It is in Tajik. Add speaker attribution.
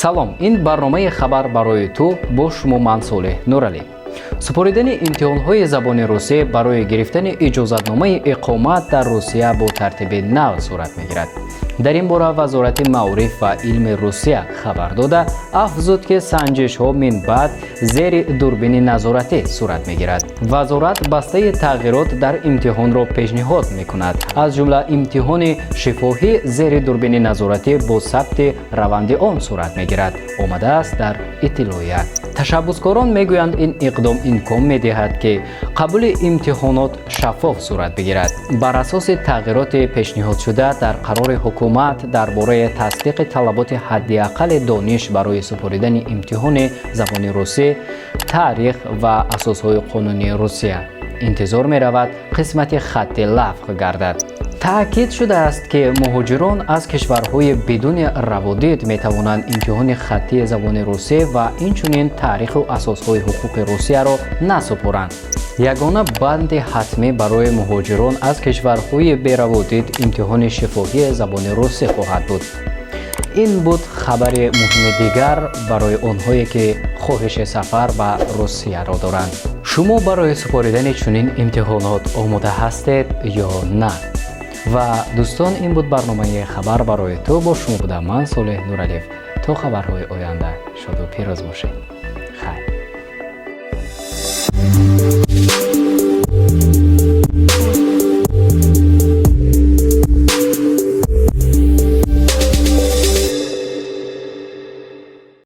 Speaker 1: Салом, ин барномаи «Хабар барои ту», бо шумо ман, Солеҳ Нуралӣ. Супоридани имтиҳонҳои забони русӣ барои гирифтани иҷозатномаи иқомат дар Русия бо тартиби нав сурат мегирад. Дар ин бора Вазорати маориф ва илми Русия хабар дода, афзуд, ки санҷишҳо минбаъд зери дурбини назоратӣ сурат мегирад. Вазорат бастаи тағйирот дар имтиҳонро пешниҳод мекунад, аз ҷумла имтиҳони шифоҳӣ зери дурбини назоратӣ бо сабти раванди он сурат мегирад, омадааст дар иттилоия. Ташаббускорон мегӯянд, ин иқдом имкон медиҳад, ки қабули имтиҳонот шаффоф сурат бигирад. Бар асоси тағйироти пешниҳодшуда дар қарори ҳукумат дар бораи тасдиқи талаботи ҳадди аққали дониш барои супоридани имтиҳони забони русӣ, таърих ва асосҳои қонунии Русия, интизор меравад, қисмати хаттӣ лағв гардад. Таъкид шудааст, ки муҳоҷирон аз кишварҳои бидуни раводид метавонанд имтиҳони хаттии забони русӣ ва инчунин таъриху асосҳои ҳуқуқи Русияро насупоранд. Ягона банди ҳатмӣ барои муҳоҷирон аз кишварҳои бераводид имтиҳони шифоҳии забони русӣ хоҳад буд. Ин буд хабари муҳими дигар барои онҳое, ки хоҳиши сафар ба Русияро доранд. Шумо барои супоридани чунин имтиҳонот омода ҳастед ё на? Ва дӯстон, ин буд барномаи «Хабар барои ту», бо шумо будам ман, Солеҳ Нуралиев. То хабарҳои оянда шоду пирӯз бошед. Хайр.